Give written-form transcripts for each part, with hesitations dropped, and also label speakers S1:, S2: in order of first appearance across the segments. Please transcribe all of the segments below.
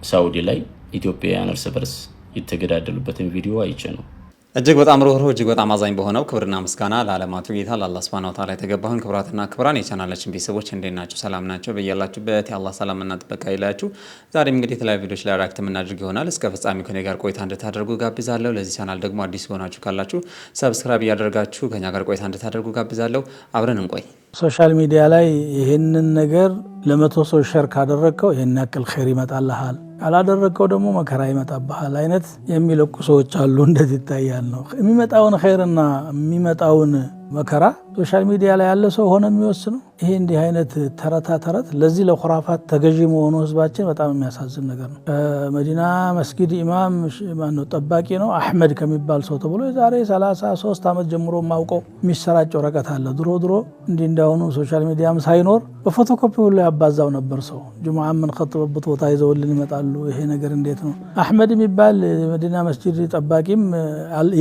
S1: ሳውዲ ላይ ኢትዮጵያውያን እርስ በርስ የተገዳደሉበትን ቪዲዮ አይቼ ነው።
S2: እጅግ በጣም ሩህሩህ፣ እጅግ በጣም አዛኝ በሆነው ክብርና ምስጋና ለዓለማቱ ጌታ ለአላህ ሱብሃነሁ ወተዓላ የተገባውን። ክቡራትና ክቡራን የቻናላችን ቤተሰቦች፣ እንዴት ናችሁ? ሰላም ናችሁ? በያላችሁበት የአላህ ሰላምና ጥበቃ ይለያችሁ። ዛሬም እንግዲህ የተለያዩ ቪዲዮዎች ላይ react የምናደርግ ይሆናል። እስከ ፍጻሜው ከኔ ጋር ቆይታ እንድታደርጉ ጋብዛለሁ። ለዚህ ቻናል ደግሞ አዲስ የሆናችሁ ካላችሁ subscribe እያደረጋችሁ ከኛ ጋር ቆይታ እንድታደርጉ ጋብዛለሁ። አብረን እንቆይ።
S3: Social media ላይ ይህንን ነገር ለ100 ሰው share ካደረግከው ይህን ያክል ኸይር ይመጣልሃል፣ ካላደረግከው ደግሞ መከራ ይመጣብሃል አይነት የሚለቁ ሰዎች አሉ። እንዴት ይታያል ነው የሚመጣውን ኸይርና የሚመጣውን መከራ social media ላይ ያለ ሰው ሆነ የሚወስነው? ይሄ እንዲህ አይነት ተረታ ተረት ለዚህ ለኹራፋት ተገዢ መሆኑ ህዝባችን በጣም የሚያሳዝን ነገር ነው። ከመዲና መስጊድ ኢማም ማነው ጠባቂ ነው አሕመድ ከሚባል ሰው ተብሎ የዛሬ 33 ዓመት ጀምሮ የማውቀው የሚሰራጭ ወረቀት አለ። ድሮ ድሮ እንዲህ እንዳሁኑ social media ም ሳይኖር በፎቶኮፒ ሁሉ ያባዛው ነበር ሰው። ጁምዓ የምንኸጥብበት ቦታ ይዘውልን ይመጣሉ። ይሄ ነገር እንዴት ነው? አሕመድ የሚባል የመዲና መስጊድ ጠባቂም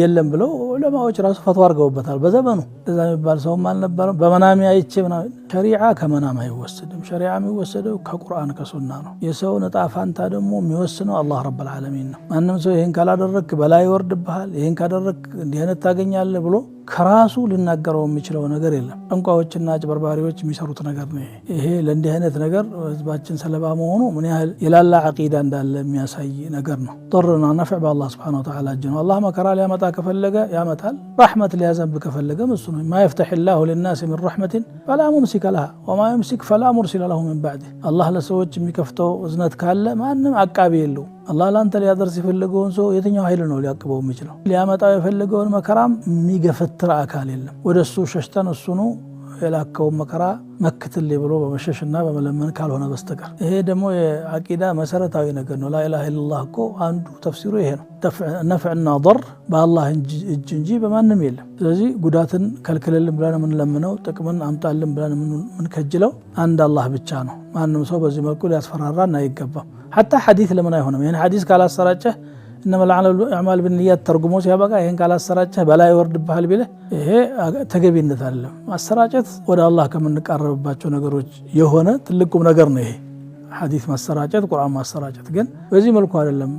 S3: የለም ብለው ዑለማዎች ራሱ ፈትዋ አድርገውበታል። በዘመኑ እንደዛ የሚባል ሰውም አልነበረም። በመናሚ አይቼ ምናምን። ሸሪዓ ከመናም አይወሰድም። ሸሪዓ የሚወሰደው ከቁርአን ከሱና ነው። የሰውን እጣ ፋንታ ደግሞ የሚወስነው አላህ ረብል ዓለሚን ነው። ማንም ሰው ይህን ካላደረግክ በላይ ይወርድብሃል፣ ይህን ካደረግክ እንዲህ አይነት ታገኛለህ ብሎ ከራሱ ሊናገረው የሚችለው ነገር የለም። ጠንቋዮችና አጭበርባሪዎች የሚሰሩት ነገር ነው። ይሄ ለእንዲህ አይነት ነገር ህዝባችን ሰለባ መሆኑ ምን ያህል የላላ ዓቂዳ እንዳለ የሚያሳይ ነገር ነው። ضርና ነፍዕ በአላህ ስብሐነሁ ወተዓላ እጅ ነው። አላህ መከራ ሊያመጣ ከፈለገ ያመጣል። ረሕመት ሊያዘንብ ከፈለገም እሱ ነው። ما يفتح الله للناس من رحمة فلا ممسك لها وما يمسك فلا مرسل له من بعده። አላህ ለሰዎች የሚከፍተው እዝነት ካለ ማንም አቃቢ የለው። አላህ ለአንተ ሊያደርስ የፈለገውን ሰው የትኛው ኃይል ነው ሊያቅበው የሚችለው? ሊያመጣው የፈለገውን መከራም የሚገፈትር አካል የለም። ወደ እሱ ሸሽተን እሱኑ የላከውን መከራ መክትልኝ ብሎ በመሸሽና በመለመን ካልሆነ በስተቀር። ይሄ ደግሞ የዓቂዳ መሰረታዊ ነገር ነው። لا إله إلا الله እኮ አንዱ ተፍሲሩ ይሄ ነው። ነፍዕና ضር በአላህ እጅ እንጂ በማንም የለም። ስለዚህ ጉዳትን ከልክልልን ብለን የምንለምነው፣ ጥቅምን አምጣልን ብለን የምንከጅለው አንድ አላህ ብቻ ነው። ማንም ሰው በዚህ መልኩ ሊያስፈራራን አይገባም። حتى ሐዲስ ለምን አይሆንም? ይህን ሐዲስ ካላሰራጨህ፣ إنما الأعمال بالنيات ተርጉሞ ሲያበቃ ይህን ካላሰራጨህ በላይ ይወርድብሃል ቢልህ ይሄ ተገቢነት አይደለም። ማሰራጨት ወደ አላህ ከምንቃረብባቸው ነገሮች የሆነ ትልቅ ቁም ነገር ነው። ይሄ ሐዲስ ማሰራጨት፣ ቁርአን ማሰራጨት ግን በዚህ መልኩ አይደለም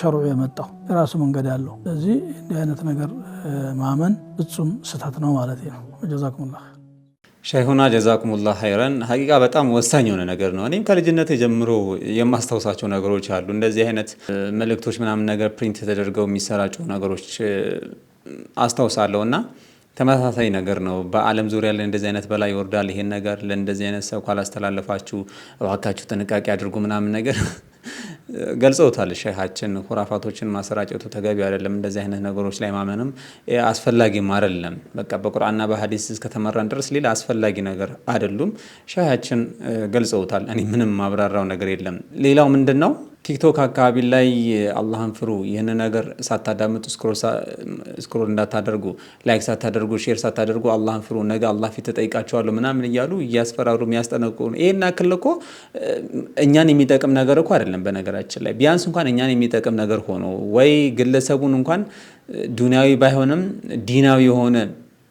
S3: ሸርዑ የመጣው፣ የራሱ መንገድ ያለው። ስለዚህ እንዲህ አይነት ነገር ማመን ፍጹም ስህተት ነው ማለት ነው። جزاكم الله።
S2: ሸይሁና جزاكم الله خيرا። ሀቂቃ በጣም ወሳኝ የሆነ ነገር ነው። እኔም ከልጅነት ጀምሮ የማስታውሳቸው ነገሮች አሉ። እንደዚህ አይነት መልእክቶች ምናምን ነገር print ተደርገው የሚሰራጩ ነገሮች አስታውሳለሁ እና ተመሳሳይ ነገር ነው። በዓለም ዙሪያ ላይ እንደዚህ አይነት በላ ይወርዳል። ይሄን ነገር ለእንደዚህ አይነት ሰው ካላስተላለፋችሁ እባካችሁ ጥንቃቄ አድርጉ ምናምን ነገር ገልጸውታል ሸይሃችን። ሁራፋቶችን ማሰራጨቱ ተገቢ አይደለም። እንደዚህ አይነት ነገሮች ላይ ማመንም አስፈላጊም አይደለም። በቃ በቁርአንና በሀዲስ እስከተመራን ድረስ ሌላ አስፈላጊ ነገር አይደሉም። ሸይሃችን ገልጸውታል። እኔ ምንም ማብራራው ነገር የለም። ሌላው ምንድን ነው? ቲክቶክ አካባቢ ላይ አላህን ፍሩ፣ ይህን ነገር ሳታዳምጡ scroll እንዳታደርጉ፣ like ሳታደርጉ፣ share ሳታደርጉ አላህን ፍሩ፣ ነገ አላህ ፊት ተጠይቃቸዋለሁ ምናምን እያሉ እያስፈራሩ የሚያስጠነቅቁ። ይሄን ያክል እኮ እኛን የሚጠቅም ነገር እኮ አይደለም። በነገራችን ላይ ቢያንስ እንኳን እኛን የሚጠቅም ነገር ሆኖ ወይ ግለሰቡን እንኳን ዱንያዊ ባይሆንም ዲናዊ የሆነ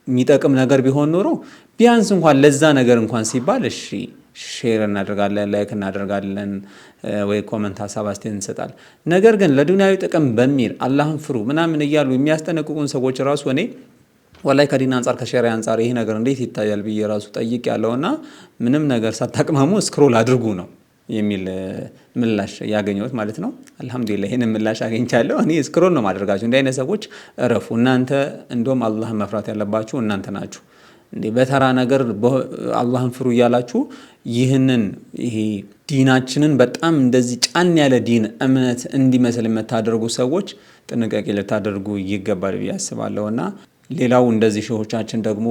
S2: የሚጠቅም ነገር ቢሆን ኖሮ ቢያንስ እንኳን ለዛ ነገር እንኳን ሲባል እሺ share እናደርጋለን፣ like እናደርጋለን፣ ወይ comment ሀሳብ አስተያየት እንሰጣለን። ነገር ግን ለዱንያዊ ጥቅም በሚል አላህን ፍሩ ምናምን እያሉ የሚያስጠነቅቁን ሰዎች ራሱ እኔ ወላሂ ከዲን አንጻር፣ ከሸሪያ አንጻር ይሄ ነገር እንዴት ይታያል ብዬ ራሱ ጠይቅ ያለውና ምንም ነገር ሳታቅማሙ scroll አድርጉ ነው የሚል ምላሽ ያገኘሁት ማለት ነው። አልሐምዱሊላህ ይህንን ምላሽ አግኝቻለሁ። እኔ scroll ነው ማደርጋችሁ። እንዲህ አይነት ሰዎች እረፉ። እናንተ እንደውም አላህን መፍራት ያለባችሁ እናንተ ናችሁ። እንዴ በተራ ነገር አላህን ፍሩ እያላችሁ ይህንን ይሄ ዲናችንን በጣም እንደዚህ ጫን ያለ ዲን እምነት እንዲመስል የምታደርጉ ሰዎች ጥንቃቄ ልታደርጉ ይገባል ብዬ አስባለሁ። እና ሌላው እንደዚህ ሼሆቻችን ደግሞ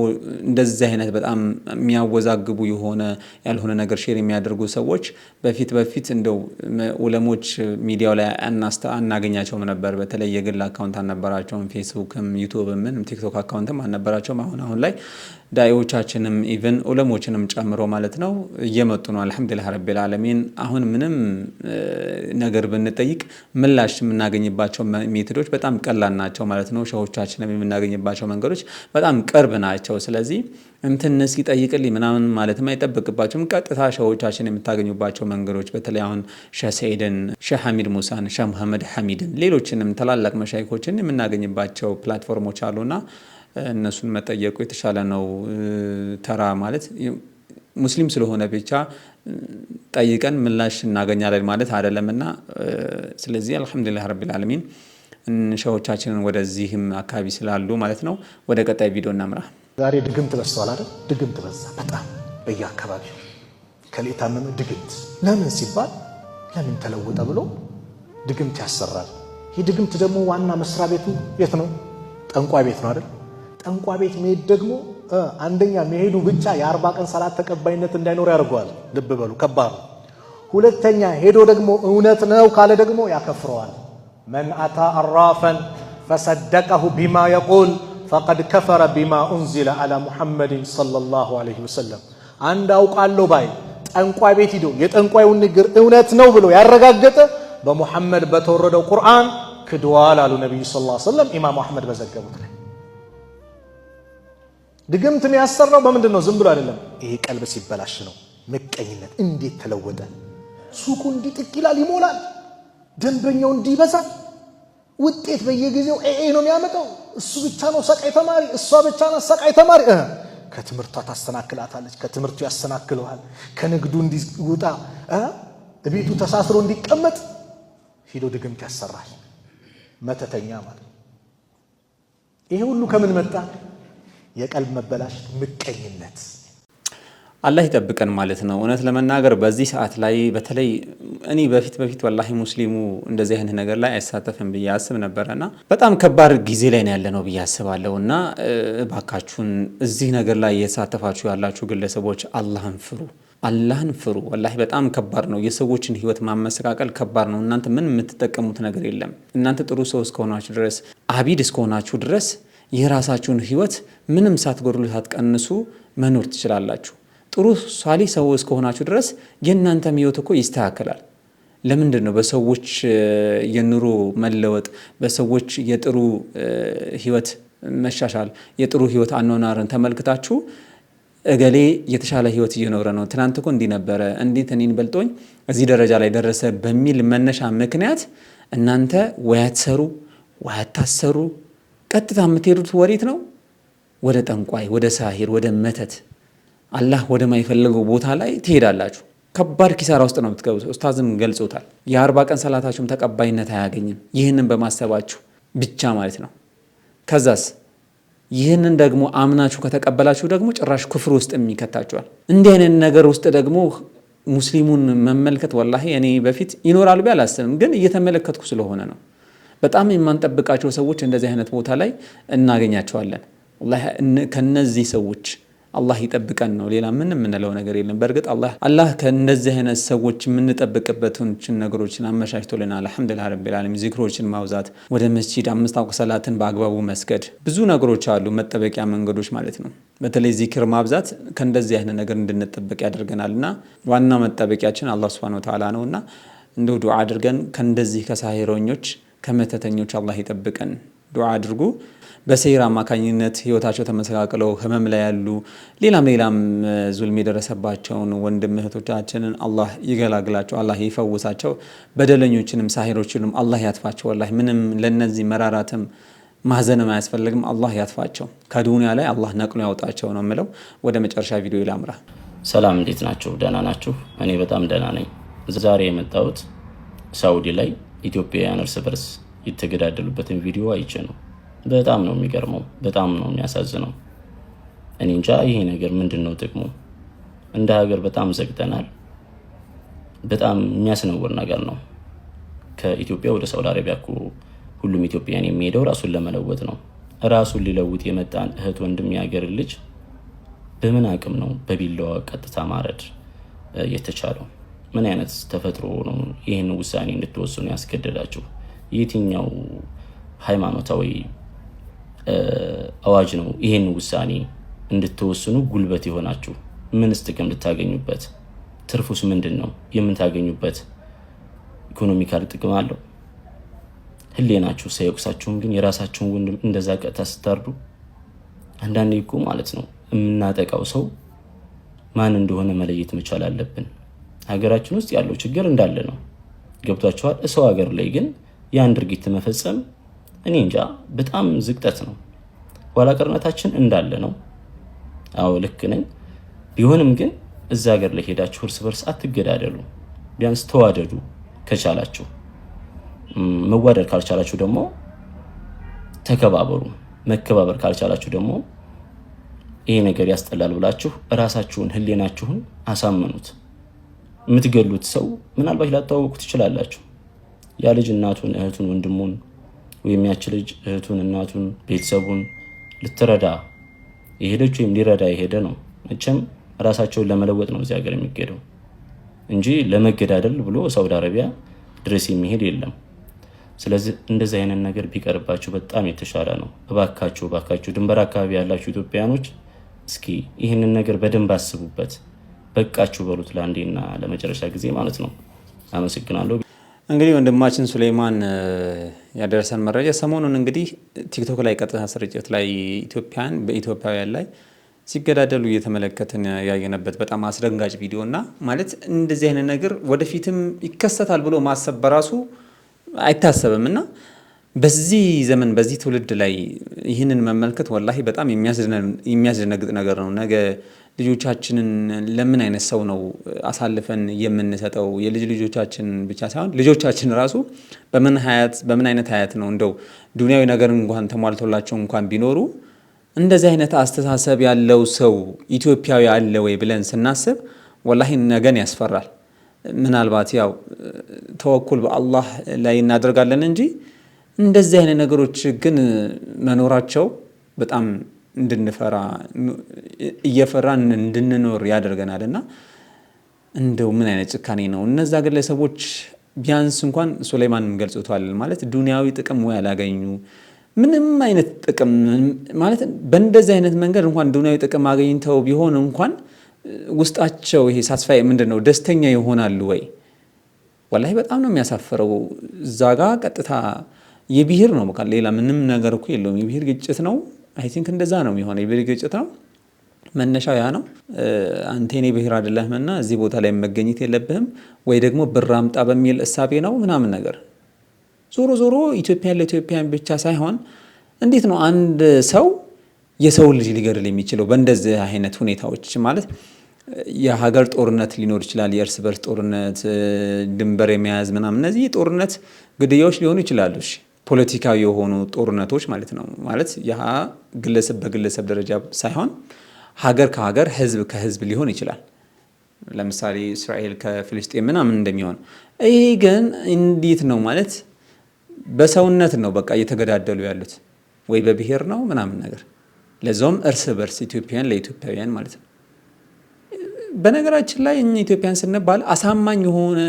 S2: እንደዚህ አይነት በጣም የሚያወዛግቡ የሆነ ያልሆነ ነገር share የሚያደርጉ ሰዎች በፊት በፊት እንደው ዑለሞች ሚዲያው ላይ አናገኛቸውም ነበር። በተለይ የግል account አልነበራቸውም። ፌስቡክም፣ ዩቱብም፣ ምንም ቲክቶክ account ም አልነበራቸውም። አሁን አሁን ላይ ዳኢዎቻችንም even ዑለሞችንም ጨምሮ ማለት ነው እየመጡ ነው። الحمد لله رب العالمين። አሁን ምንም ነገር ብንጠይቅ ምላሽ የምናገኝባቸው method ኦች በጣም ቀላል ናቸው ማለት ነው። ሸሆቻችንም የምናገኝባቸው መንገዶች በጣም ቅርብ ናቸው። ስለዚህ እንትን እስኪ ጠይቅልኝ ምናምን ማለትም አይጠበቅባቸውም። ቀጥታ ሸሆቻችን የምታገኙባቸው መንገዶች በተለይ አሁን ሸህ ሰኢድን፣ ሸህ ሐሚድ ሙሳን፣ ሸህ መሐመድ ሐሚድን፣ ሌሎችንም ታላላቅ መሻይኮችን የምናገኝባቸው platform ኦች አሉና እነሱን መጠየቁ የተሻለ ነው። ተራ ማለት ሙስሊም ስለሆነ ብቻ ጠይቀን ምላሽ እናገኛለን ማለት አይደለምና፣ ስለዚህ الحمد لله رب العالمين ሸሆቻችንን ወደዚህም አካባቢ ስላሉ ማለት ነው። ወደ ቀጣይ ቪዲዮ እናምራ።
S4: ዛሬ ድግምት በዝቷል አይደል? ድግምት በዛ በጣም በየአካባቢው። ከሌ ታመመ ድግምት። ለምን ሲባል ለምን ተለወጠ ብሎ ድግምት ያሰራል። ይህ ድግምት ደግሞ ዋና መስሪያ ቤቱ የት ነው? ጠንቋይ ቤት ነው አይደል? ጠንቋይ ቤት መሄድ ደግሞ አንደኛ መሄዱ ብቻ የ40 ቀን ሰላት ተቀባይነት እንዳይኖር ያደርገዋል። ልብ በሉ፣ ከባድ ነው። ሁለተኛ ሄዶ ደግሞ እውነት ነው ካለ ደግሞ ያከፍረዋል። من أتى عرافا فصدقه بما يقول فقد كفر بما أنزل على محمد صلى الله عليه وسلم። አንድ አውቃለሁ ባይ ጠንቋይ ቤት ሂዶ የጠንቋዩን ንግግር እውነት ነው ብሎ ያረጋገጠ በሙሐመድ በተወረደው ቁርአን ክድዋል አሉ ነቢዩ صلى الله عليه وسلم፣ ኢማሙ አሕመድ በዘገቡት ላይ። ድግምት የሚያሰራው በምንድን ነው? ዝም ብሎ አይደለም። ይሄ ቀልብ ሲበላሽ ነው። ምቀኝነት እንዴት ተለወጠ? ሱቁ እንዲጥቅ ይላል፣ ይሞላል፣ ደንበኛው እንዲበዛል፣ ውጤት በየጊዜው AA ነው የሚያመጣው። እሱ ብቻ ነው ሰቃይ ተማሪ፣ እሷ ብቻ ናት ሰቃይ ተማሪ። ከትምህርቷ ታሰናክላታለች፣ ከትምህርቱ ያሰናክለዋል። ከንግዱ እንዲወጣ፣ ቤቱ ተሳስሮ እንዲቀመጥ ሂዶ ድግምት ያሰራል። መተተኛ ማለት ይሄ ሁሉ ከምን መጣ? የቀልብ መበላሸት፣ ምቀኝነት።
S2: አላህ ይጠብቀን ማለት ነው። እውነት ለመናገር በዚህ ሰዓት ላይ በተለይ እኔ በፊት በፊት ወላሂ ሙስሊሙ እንደዚህ አይነት ነገር ላይ አይሳተፍም ብዬ አስብ ነበረ እና በጣም ከባድ ጊዜ ላይ ነው ያለነው ብዬ አስባለሁ። እና እባካችሁን እዚህ ነገር ላይ እየተሳተፋችሁ ያላችሁ ግለሰቦች አላህን ፍሩ፣ አላህን ፍሩ። ወላሂ በጣም ከባድ ነው። የሰዎችን ህይወት ማመሰቃቀል ከባድ ነው። እናንተ ምን የምትጠቀሙት ነገር የለም። እናንተ ጥሩ ሰው እስከሆናችሁ ድረስ፣ አቢድ እስከሆናችሁ ድረስ የራሳችሁን ህይወት ምንም ሳትጎድሉ ሳትቀንሱ መኖር ትችላላችሁ። ጥሩ ሷሊ ሰው እስከሆናችሁ ድረስ የእናንተም ህይወት እኮ ይስተካከላል። ለምንድን ነው በሰዎች የኑሮ መለወጥ፣ በሰዎች የጥሩ ህይወት መሻሻል፣ የጥሩ ህይወት አኗኗርን ተመልክታችሁ እገሌ የተሻለ ህይወት እየኖረ ነው፣ ትናንት እኮ እንዲህ ነበረ፣ እንዴት እኔን በልጦኝ እዚህ ደረጃ ላይ ደረሰ በሚል መነሻ ምክንያት እናንተ ወይ አትሰሩ ወይ አታሰሩ፣ ቀጥታ የምትሄዱት ወዴት ነው? ወደ ጠንቋይ፣ ወደ ሳሂር፣ ወደ መተት፣ አላህ ወደማይፈልገው ቦታ ላይ ትሄዳላችሁ። ከባድ ኪሳራ ውስጥ ነው የምትገቡት። ኡስታዝም ገልጾታል። የ40 ቀን ሰላታችሁም ተቀባይነት አያገኝም። ይህንን በማሰባችሁ ብቻ ማለት ነው። ከዛስ ይህንን ደግሞ አምናችሁ ከተቀበላችሁ ደግሞ ጭራሽ ኩፍር ውስጥ የሚከታችኋል። እንዲህ አይነት ነገር ውስጥ ደግሞ ሙስሊሙን መመልከት ወላሂ እኔ በፊት ይኖራሉ ብዬ አላስብም፣ ግን እየተመለከትኩ ስለሆነ ነው። በጣም የማንጠብቃቸው ሰዎች እንደዚህ አይነት ቦታ ላይ እናገኛቸዋለን። ወላሂ ከነዚህ ሰዎች አላህ ይጠብቀን ነው። ሌላ ምንም የምንለው ነገር የለም። በእርግጥ አላህ ከእነዚህ አይነት ሰዎች የምንጠብቅበትን ነገሮችን አመቻችቶልናል። الحمد لله رب العالمين። ዚክሮችን ማብዛት፣ ወደ መስጂድ አምስት አውቅት ሰላትን በአግባቡ መስገድ፣ ብዙ ነገሮች አሉ፣ መጠበቂያ መንገዶች ማለት ነው። በተለይ ዚክር ማብዛት ከእንደዚህ አይነት ነገር እንድንጠበቅ ያደርገናል። እና ዋና መጠበቂያችን አላህ سبحانه وتعالى ነው እና እንደው ዱዓ አድርገን ከእንደዚህ ከሳሂረኞች ከመተተኞች አላህ ይጠብቀን። ዱዓ አድርጉ። በሴራ አማካኝነት ህይወታቸው ተመሰቃቅለው ህመም ላይ ያሉ፣ ሌላም ሌላም ዙልም የደረሰባቸውን ወንድም እህቶቻችንን አላህ ይገላግላቸው፣ አላህ ይፈውሳቸው። በደለኞችንም ሳሂሮችንም አላህ ያጥፋቸው። ወላሂ ምንም ለነዚህ መራራትም ማዘንም አያስፈልግም። አላህ ያጥፋቸው፣ ከዱንያ ላይ አላህ ነቅሎ ያውጣቸው ነው የምለው። ወደ መጨረሻ ቪዲዮ ይላምራ።
S1: ሰላም፣ እንዴት ናችሁ? ደህና ናችሁ? እኔ በጣም ደህና ነኝ። ዛሬ የመጣሁት ሳውዲ ላይ ኢትዮጵያውያን እርስ በርስ የተገዳደሉበትን ቪዲዮ አይቼ ነው። በጣም ነው የሚገርመው፣ በጣም ነው የሚያሳዝነው። እኔ እንጃ ይሄ ነገር ምንድን ነው ጥቅሙ? እንደ ሀገር በጣም ዘግተናል። በጣም የሚያስነውር ነገር ነው። ከኢትዮጵያ ወደ ሳውዲ አረቢያ እኮ ሁሉም ኢትዮጵያን የሚሄደው ራሱን ለመለወጥ ነው። ራሱን ሊለውጥ የመጣን እህት ወንድም፣ የሀገር ልጅ በምን አቅም ነው በቢላዋ ቀጥታ ማረድ የተቻለው? ምን አይነት ተፈጥሮ ነው ይህን ውሳኔ እንድትወስኑ ያስገደዳችሁ? የትኛው ሃይማኖታዊ አዋጅ ነው ይህን ውሳኔ እንድትወስኑ ጉልበት የሆናችሁ? ምንስ ጥቅም ልታገኙበት? ትርፉስ ምንድን ነው የምታገኙበት? Economical ጥቅም አለው? ህሊናችሁ ሳይወቅሳችሁም ግን የራሳችሁን ወንድም እንደዛ ቀጥታ ስታርዱ፣ አንዳንዴ እኮ ማለት ነው የምናጠቃው ሰው ማን እንደሆነ መለየት መቻል አለብን። ሀገራችን ውስጥ ያለው ችግር እንዳለ ነው። ገብቷችኋል? እሰው ሀገር ላይ ግን ያን ድርጊት መፈጸም እኔ እንጃ በጣም ዝቅጠት ነው። ኋላቀርነታችን እንዳለ ነው። አዎ፣ ልክ ነኝ። ቢሆንም ግን እዛ ሀገር ላይ ሄዳችሁ እርስ በርስ አትገዳደሉ። ቢያንስ ተዋደዱ ከቻላችሁ። መዋደድ ካልቻላችሁ ደግሞ ተከባበሩ። መከባበር ካልቻላችሁ ደግሞ ይሄ ነገር ያስጠላል ብላችሁ እራሳችሁን ህሊናችሁን አሳምኑት። የምትገሉት ሰው ምናልባት ላትተዋወቁ ትችላላችሁ። ያ ልጅ እናቱን፣ እህቱን፣ ወንድሙን ወይም ያች ልጅ እህቱን፣ እናቱን፣ ቤተሰቡን ልትረዳ የሄደች ወይም ሊረዳ የሄደ ነው። መቼም ራሳቸውን ለመለወጥ ነው እዚህ ሀገር የሚሄደው እንጂ ለመገዳደል ብሎ ሳውዲ አረቢያ ድረስ የሚሄድ የለም። ስለዚህ እንደዚህ አይነት ነገር ቢቀርባችሁ በጣም የተሻለ ነው። እባካችሁ፣ እባካችሁ ድንበር አካባቢ ያላችሁ ኢትዮጵያኖች እስኪ ይህንን ነገር በደንብ አስቡበት። በቃችሁ በሉት ለአንዴና ለመጨረሻ ጊዜ ማለት ነው። አመሰግናለሁ።
S2: እንግዲህ ወንድማችን ሱሌይማን ያደረሰን መረጃ፣ ሰሞኑን እንግዲህ ቲክቶክ ላይ ቀጥታ ስርጭት ላይ ኢትዮጵያን በኢትዮጵያውያን ላይ ሲገዳደሉ እየተመለከትን ያየነበት በጣም አስደንጋጭ ቪዲዮ እና ማለት እንደዚህ አይነት ነገር ወደፊትም ይከሰታል ብሎ ማሰብ በራሱ አይታሰብም እና በዚህ ዘመን በዚህ ትውልድ ላይ ይህንን መመልከት ወላሂ በጣም የሚያስደነግጥ ነገር ነው። ነገ ልጆቻችንን ለምን አይነት ሰው ነው አሳልፈን የምንሰጠው? የልጅ ልጆቻችን ብቻ ሳይሆን ልጆቻችን ራሱ በምን ሀያት በምን አይነት ሀያት ነው፣ እንደው ዱንያዊ ነገር እንኳን ተሟልቶላቸው እንኳን ቢኖሩ እንደዚህ አይነት አስተሳሰብ ያለው ሰው ኢትዮጵያዊ አለ ወይ ብለን ስናስብ ወላሂ ነገን ያስፈራል። ምናልባት ያው ተወኩል በአላህ ላይ እናደርጋለን እንጂ እንደዚህ አይነት ነገሮች ግን መኖራቸው በጣም እንድንፈራ፣ እየፈራን እንድንኖር ያደርገናል። እና እንደው ምን አይነት ጭካኔ ነው? እነዛ ግለሰቦች ቢያንስ እንኳን ሱሌይማንም ገልጾታል። ማለት ዱንያዊ ጥቅም ወይ ያላገኙ ምንም አይነት ጥቅም፣ ማለት በእንደዚህ አይነት መንገድ እንኳን ዱንያዊ ጥቅም አገኝተው ቢሆን እንኳን ውስጣቸው ይሄ satisfy ምንድን ነው፣ ደስተኛ ይሆናሉ ወይ? ወላሂ በጣም ነው የሚያሳፍረው። እዛ ጋ ቀጥታ የብሔር ነው፣ በቃ ሌላ ምንም ነገር እኮ የለውም። የብሔር ግጭት ነው። I think እንደዛ ነው የሚሆነው። የብሔር ግጭት ነው፣ መነሻው ያ ነው። አንተ የኔ ብሔር አይደለህምና እዚህ ቦታ ላይ መገኘት የለብህም ወይ ደግሞ ብር አምጣ በሚል እሳቤ ነው ምናምን ነገር። ዞሮ ዞሮ ኢትዮጵያን ለኢትዮጵያን ብቻ ሳይሆን እንዴት ነው አንድ ሰው የሰው ልጅ ሊገድል የሚችለው በእንደዚህ አይነት ሁኔታዎች? ማለት የሀገር ጦርነት ሊኖር ይችላል፣ የእርስ በርስ ጦርነት፣ ድንበር የመያዝ ምናምን፣ እነዚህ የጦርነት ግድያዎች ሊሆኑ ይችላሉ። እሺ፣ ፖለቲካዊ የሆኑ ጦርነቶች ማለት ነው። ማለት ያ ግለሰብ በግለሰብ ደረጃ ሳይሆን ሀገር ከሀገር፣ ህዝብ ከህዝብ ሊሆን ይችላል። ለምሳሌ እስራኤል ከፍልስጤም ምናምን እንደሚሆን። ይሄ ግን እንዴት ነው? ማለት በሰውነት ነው በቃ እየተገዳደሉ ያሉት ወይ በብሔር ነው ምናምን ነገር፣ ለዛውም እርስ በርስ ኢትዮጵያን ለኢትዮጵያውያን ማለት ነው። በነገራችን ላይ እኛ ኢትዮጵያን ስንባል አሳማኝ የሆነ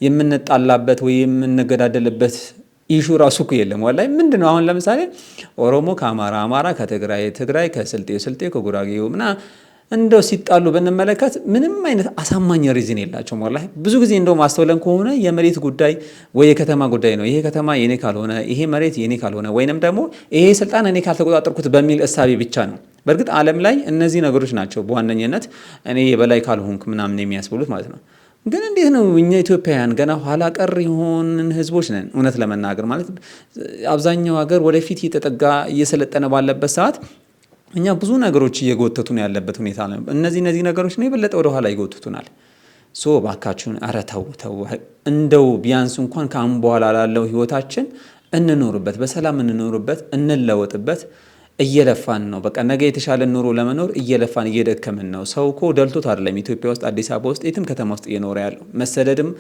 S2: የምንጣላበት ወይ የምንገዳደልበት issue ራሱ እኮ የለም። ወላሂ ምንድን ነው? አሁን ለምሳሌ ኦሮሞ ከአማራ፣ አማራ ከትግራይ፣ ትግራይ ከስልጤ፣ ስልጤ ከጉራጌው ምናምን እንደው ሲጣሉ ብንመለከት ምንም አይነት አሳማኝ reason የላቸውም። ወላሂ ብዙ ጊዜ እንደው ማስተውለን ከሆነ የመሬት ጉዳይ ወይ የከተማ ጉዳይ ነው። ይሄ ከተማ የኔ ካልሆነ፣ ይሄ መሬት የኔ ካልሆነ፣ ወይንም ደግሞ ይሄ ስልጣን እኔ ካልተቆጣጠርኩት በሚል እሳቤ ብቻ ነው። በእርግጥ ዓለም ላይ እነዚህ ነገሮች ናቸው በዋነኝነት እኔ የበላይ ካልሆንክ ምናምን የሚያስብሉት ማለት ነው። ግን እንዴት ነው እኛ ኢትዮጵያውያን ገና ኋላ ቀር የሆንን ህዝቦች ነን። እውነት ለመናገር ማለት አብዛኛው ሀገር ወደፊት እየተጠጋ እየሰለጠነ ባለበት ሰዓት እኛ ብዙ ነገሮች እየጎተቱን ያለበት ሁኔታ ነው። እነዚህ ነገሮች ነው የበለጠ ወደኋላ ይጎትቱናል። So ባካችሁን ኧረ ተው ተው፣ እንደው ቢያንስ እንኳን ከአሁን በኋላ ላለው ህይወታችን እንኖርበት፣ በሰላም እንኖርበት፣ እንለወጥበት። እየለፋን ነው። በቃ ነገ የተሻለ ኑሮ ለመኖር እየለፋን እየደከምን ነው። ሰው እኮ ደልቶት አይደለም ኢትዮጵያ ውስጥ፣ አዲስ አበባ ውስጥ፣ የትም ከተማ ውስጥ እየኖረ ያለው፣ መሰደድም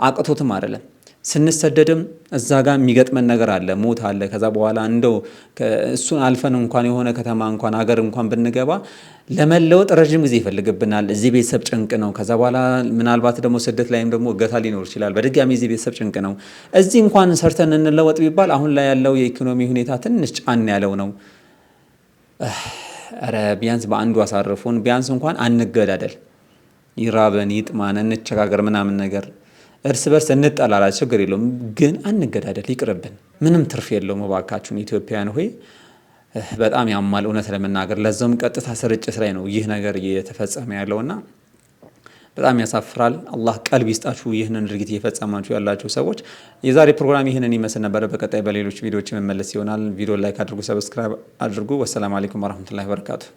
S2: አቅቶትም አይደለም። ስንሰደድም እዛ ጋር የሚገጥመን ነገር አለ፣ ሞት አለ። ከዛ በኋላ እንደው እሱን አልፈን እንኳን የሆነ ከተማ እንኳን ሀገር እንኳን ብንገባ ለመለወጥ ረዥም ጊዜ ይፈልግብናል። እዚህ ቤተሰብ ጭንቅ ነው። ከዛ በኋላ ምናልባት ደግሞ ስደት ላይም ደግሞ እገታ ሊኖር ይችላል። በድጋሚ እዚህ ቤተሰብ ጭንቅ ነው። እዚህ እንኳን ሰርተን እንለወጥ ቢባል አሁን ላይ ያለው የኢኮኖሚ ሁኔታ ትንሽ ጫን ያለው ነው። ኧረ ቢያንስ በአንዱ አሳርፉን፣ ቢያንስ እንኳን አንገዳደል፣ ይራበን ይጥማን፣ እንቸጋገር ምናምን ነገር እርስ በርስ እንጠላላ፣ ችግር የለውም ግን አንገዳደል፣ ይቅርብን። ምንም ትርፍ የለውም። እባካችሁን ኢትዮጵያውያን ሆይ በጣም ያማል እውነት ለመናገር ለዛውም ቀጥታ ስርጭት ላይ ነው ይህ ነገር እየተፈጸመ ያለውና በጣም ያሳፍራል። አላህ ቀልብ ይስጣችሁ ይህንን ድርጊት እየፈጸማችሁ ያላችሁ ሰዎች። የዛሬ ፕሮግራም ይህንን ይመስል ነበረ። በቀጣይ በሌሎች ቪዲዮዎች የመመለስ ይሆናል። ቪዲዮ like አድርጉ፣ subscribe አድርጉ። والسلام عليكم ورحمة الله وبركاته።